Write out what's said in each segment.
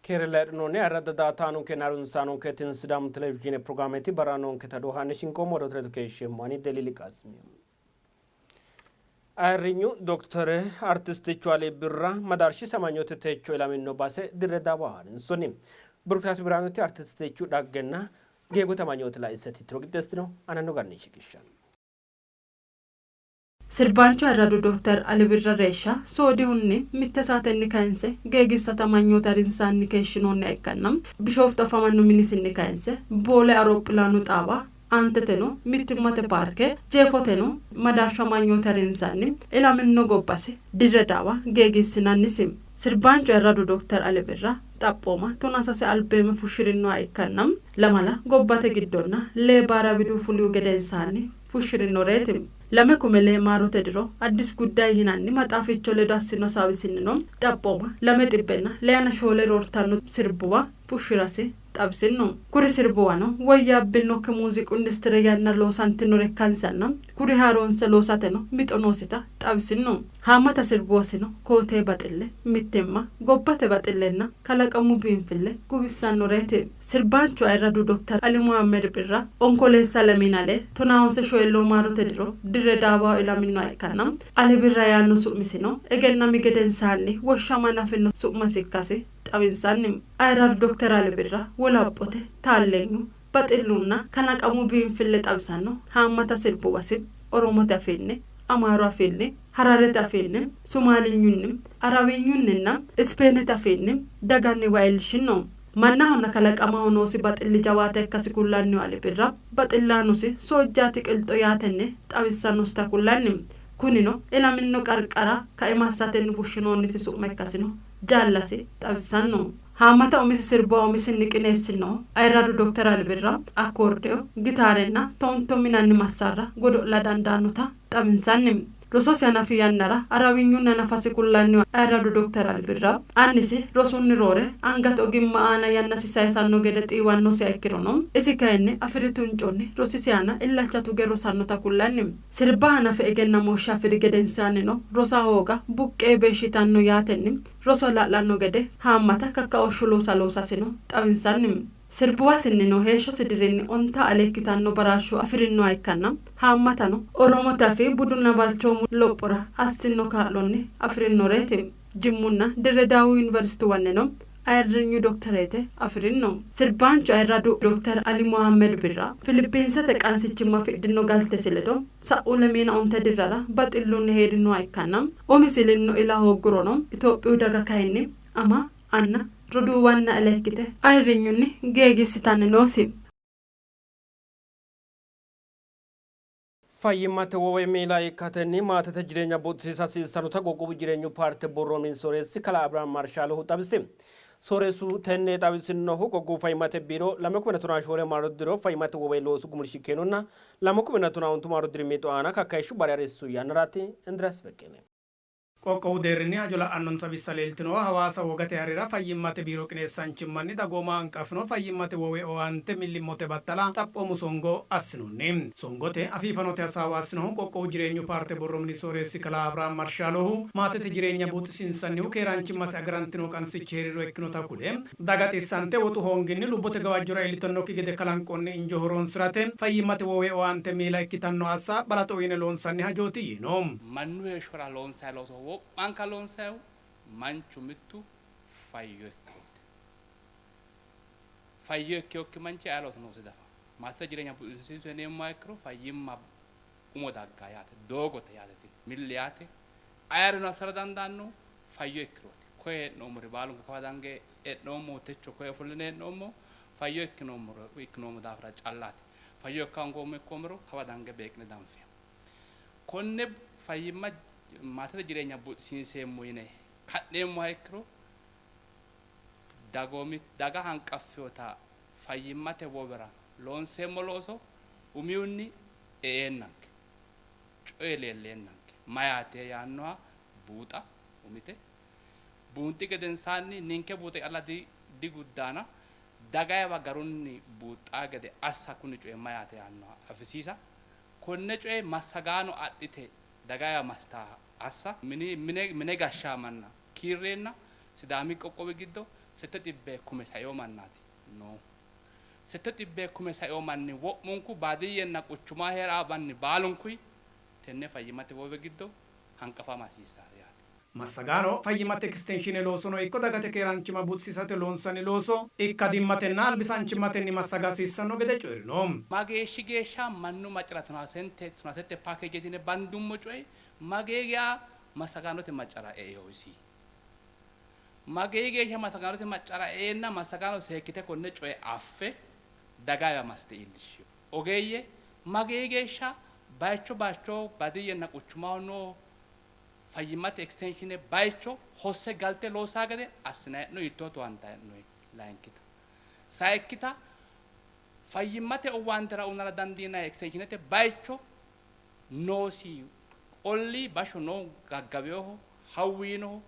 Keere laydhinoonni ayirradda daa''ataanonkenna harunsaanonke tini Sidaamu televizhiine pirogiraameti barra noonketa doohanni shinqoommo odoote ledo keeshsheemmo ani Deliili Qaasimi. Ayirrinyu Doktore Artistichu Ali Birra madaarshi samanyote techo ilamino base Dirre Daawa harinsonni. Biruktaati Biraanuti artistichu dhaggenna geegote amanyoote laisse tittiro qixxeessitino ananno garinni shiqishshanno. Sirbaanchu ayirradu Dokter Ali Birra reeshsha soodihunni 1 saatenni kayinse geegissate amanyoote harinsanni keeshshinoonniha ikkanna Bishooftu afamanno minisinni kayinse Boole Aroophilaanu xaawa aanteteno Mittimmate paarke jeefoteno madaarshu amanyoote harinsanni ilamino gobbasi Dirre Daawa geegiissinannisi. Sirbaanchu ayirradu Dokter Ali Birra xaphooma 13 albeeme fushshi'rinoha ikkanna 2 gobbate giddonna 2 baara widu fulihu gedensaanni fushshi'rinoreeti. 2002 maarote diro Addis Gudday yinanni maxaaficho ledo assino hasaawisinnino xaphooma 204 roortanno sirbuwa fushshirasi xawisinno. Kuri sirbuwano woyyaabbinokki muuziiqu industire yanna loosantinore ikkansanna kuri haaroonse loosateno mixo noosita xawisinno. Haammata sirbuwasino koo-tee baxille, mittimma, gobbate baxillenna kalaqamu biinfille guwissannoreeti. Sirbaanchu ayirradu Dokter Ali Muhammed Birra Onkoleessa lemiina lee tonaa honse shoyilloo maarote diro Dirre Daawaho ilaminoha ikkanna Ali Birra yaanno su'misino egennami gedensaanni woshshama hanafino su'masi ikkasi xawinsanni. Ayirradu Dokter Ali Birra wolaphote, taalleenyu, baxillunna kalaqamu biinfille xawisanno haammata sirbuwasi Oromote afiinni, Amaaru afiinni, Hararete afiinni, Somaalinyunni, Arawinyunninna Ispeenete afiinni daganniwa iillishino. Mannahonna kalaqamaho noosi baxilli jawaata ikkasi kullannihu Ali Birra, baxillaanosi Soojjaati qilxo yaatenni xawissannosita kullanni. Kunino ilamino qarqara kaima assatenni fushshinoonnisi su'ma ikkasino jaallasi xawissanno. Haammata umisi sirbuwa umisinni qineessinohu ayirradu Dokter Ali Birra, akkoordeyo, gitaarenna toonto yinanni massaarra godo'la dandaannota xawinsanni. Rososi hanafi yannara Arawinyunni hanafasi kullannihu ayirradu Dokter Ali Birra, annisi rosunni roore angate ogimma aana yannasi sayisanno gede xiiwannosiha ikkirono, isi kayinni afi'ri tunconni rosisi aana illacha tuge rosannota kullanni. Sirba hanafe egennamooshshe afi'ri gedensaannino rosa hooga buqqee beeshshitanno yaatenni roso hala'lanno gede haammata kakkaooshshu loossa loosasino xawinsanni. Sirbuwasinnino heeshshosi dirinni 50 ale ikkitanno baraarshu afi'rinoha ikkanna haammatano Oromote afii budunna balchoomu lophora assinno kaa'lonni afi'rinoreeti. Jimmunna Dirre Daawu Yuniversituwannino ayirrinyu dokitereete afi'rino. Sirbaanchu ayirradu Dokter Ali Muhammed Birra Filippiinsete qansichimma afidhino galtesi ledo sa'u 25 dirrara baxillunni hee'rinoha ikkanna umisi ilinno ila hooggurono Itophiyu daga kayinni ama, anna, roduuwanna ila ikkite ayirrinyunni geegiissitanni noosi. Fayyimmate wowe miila ikkatenni maatete jireenya buuxisiisa hasiissannota qoqqowu jireenyu paarte borro mini sooreessi kalaa Abrahaam Marshaalohu xawisi. Sooreessu tenne xawisinohu qoqqowu fayyimmate biiro 2014 maaro diro fayyimmate wowe loosu gumulshi keenonna 2019 maaro diri mixo aana kakkayishshu bare harissu yannaraati. Indiriyaas Beqqele. Qoqqowu deerrinni hajo la'annonsa bissa leeltinowa Hawaasa wogate harira fayyimmate biiro qineessaanchimmanni dagooma hanqafino fayyimmate wowe owaante millimmote battala xaphoomu songo assinoonni. Songote afii fanote hasaawa assinohu qoqqowu jireenyu paarte borro mini sooreessi kalaa Abrahaam Marshaalohu maatete jireenya buuxisiinsannihu keeraanchimmasi agarantino qansichi hee'riro ikkinota kule, daga xissante woxu hoonginni lubbote gawajjora iillitannokki gede kalanqoonni injo horoonsi'rate fayyimmate wowe owaante miila ikkitanno assa balaxo uyine loonsanni hajooti yiino. Mannu heeshshora loonsanni looso wo'manka loonsannihu manchu mittu fayyo ikkirooti. Fayyo ikkinokki manchi aye looso noosi dafa. Maatete jireenya buuxisiinso yineemmoha ikkiro fayyimma umo dagga yaate, doogote yaate, milli yaate ayerino assara dandaanno fayyo ikkirooti. Koye hee'noommori baalunku kawa dange hee'noommo techo koye ofolline hee'noommo fayyo ikkinoommo daafira callaati. Fayyo ikka hoongoommo ikkoommero kawa dange beeqine danfeemmo. Konne fayyimma maatete jireenya buuxisiinseemmo yine ka'neemmoha ikkiro dagoomi daga hanqaffiyota fayyimmate wowera loonseemmo looso umihunni e'eennanke coye leelleennanke mayaate yaannoha buuxa umite buunxi gedensaanni ninke buuxe calla diguddaana dagayiwa garunni buuxxaa gede assa kuni coye mayaate yaannoha afisiisa konne coye massagaano adhite dagayiwa mastaa assa mine gashshaamanna kiirreenna Sidaami qoqqowi giddo 6 xibbe kume saeo mannaati no. 6 xibbe kume saeo manni wo'munku baadiyyenna quchuma heeraa manni baalunkuy tenne fayyimmate wowe giddo hanqafama hasiissaate yaate. Massagaano fayyimmate ekistenshiine loosono ikko dagate keeraanchimma buuxisiisate loonsanni looso ikkadimmatenna albisaanchimmatenni massaga hasiissanno gede coyi'rino. Mageeshshi geeshsha mannu maccara 97 paakeeje yine bandummo coyi magee geya massagaanote maccara eino isi? Magee geeshsha massagaanote maccara eenna massagaano seekkite konne coye affe dagawa massite iillishshino? Ogeeyye magee geeshsha bayicho bayicho baadiyyenna quchumaho noo fayyimmate ekistenshiine bayicho hosse galte loosaa gede assinanni hee'noyi? Hiittoo towaantanni hee'noyi? Layinkita sayikkita fayyimmate owaantera uynara dandiinanni ekistenshiinete bayicho noosi ollii bashsho noo gaggaweyoho, hawwiinoho,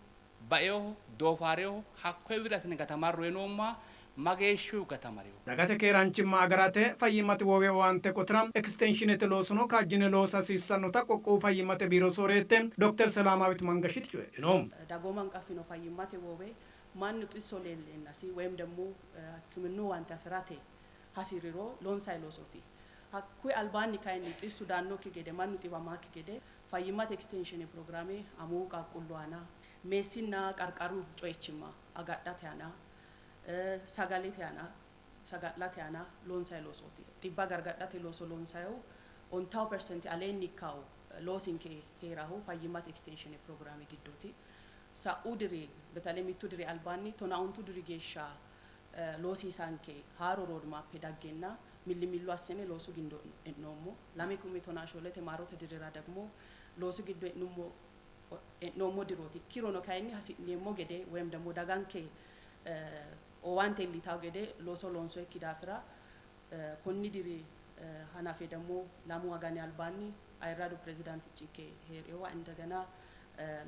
baeyoho, doofaareyoho, hakkoye widira assine gatamarro yinoommoha mageeshshihu gatamarino? Dagate keeraanchimma agarate fayyimmate wowe owaante qotira ekistenshiinete loosono kaajjine loosa hasiissannota qoqqowu fayyimmate biiro sooreette Dokter Selaamaawit Mangashit coyidhino. Dagooma hanqaffino fayyimmate wowe mannu xisso leelleennasi ወይም ደግሞ ሕክምኑ owaante afi'rate hasi'riro loonsanni loosooti. Hakkuyi albaanni kayinni xissu daannokki gede, mannu xiwamaakki gede fayyimmate ekistenshiine pirogiraame amuwu qaaqquullu aana meessinna qarqaru co'ichimma agadhate aana, sagalete aana, saga'late aana loonsanni loosooti. Xibba gargadhate looso loonsannihu 50% aleenni ikkawo loosinke heerahu fayyimmate ekistenshiine pirogiraame giddooti. Sa'u diri በተለይ mittu diri albaanni 15 diri geeshsha loosiisanke haaro road map daggeenna millimillo assine loosu giddo e'noommo. 2014 maarote dirira ደግሞ loosu giddo e'noommo dirooti. Ikkirono kayinni hasi'neemmo gede ወይም ደግሞ daganke owaante iillitawo gede looso loonsoyikki daafira konni diri hanafe ደግሞ 2 agani albaanni ayirradu pirezidaantichinke hee'rewa እንደገና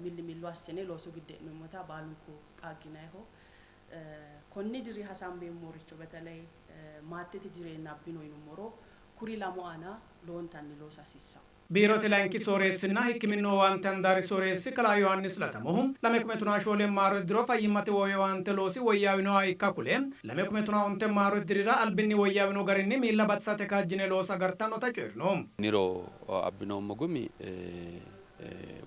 millimillo assine loosu giddo e'noommota baalunku qaagginayiho. Konni diri hasaambeemmoricho በተለይ maatete jireenya abbino yinummoro kuri lamu aana lowontanni loosa hasiissawo. Biirote layinki sooreessinna hikkiminnu owaante handaari sooreessi kalaa Yohaannis Latamohu 2014 maarote diro fayyimmate wowe owaante loosi woyyaawinoha ikka kule, 2015 maarote dirira albinni woyyaawino garinni miilla batisate kaajjine loosa agartannota coyi'rino. Niro abbinoommo gumi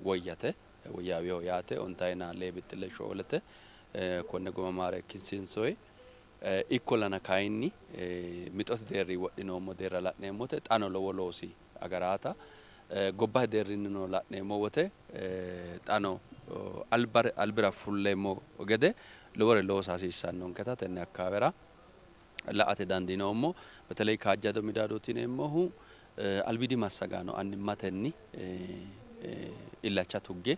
woyyate, woyyaawiho yaate. 94.4te konne guma maareekkisiinsoyi. Ikkollana kayinni mixote deerri wodhinoommo deerra la'neemmote xaano lowo loosi agaraata. Gobbate deerrinnino la'neemmo wote xaano albira fulleemmo gede lowore loosa hasiissannonketa tenne akkaawera la''ate dandiinoommo. በተለይ kaajjado midaadooti yineemmohu albiidi massagaano annimmatenni illacha tugge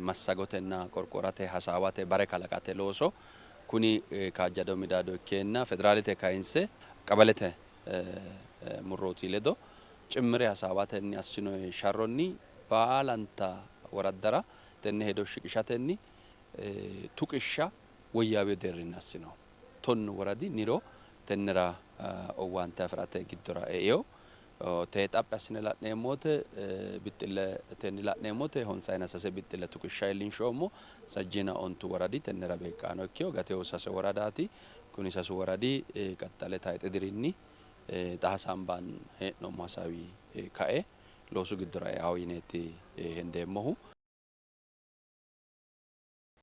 massagotenna qorqorate, hasaawate, bare kalaqate looso kuni kaajjado midaado ikkeenna federaalete kayinse qabalete murrooti ledo cimmire hasaawatenni assinoyi sharronni baalanta woraddara tenne hedo shiqishatenni tuqishsha woyyaawiyo deerrinni assino. 10 woradi niro tennera owaante afi'rate giddora e'eyo. Tee xaphi assine la'neemmote bixxilletenni la'neemmote 53 bixxille tuqishsha iillinshoommo. 35 woradi tennera beeqqaano ikkiyo, gateho 3 woradaati. Kuni 3 woradi qaxxale tayxe dirinni xa hasaambanni hee'noommo hasaawi kae loosu giddora eawo yineeti hendeemmohu.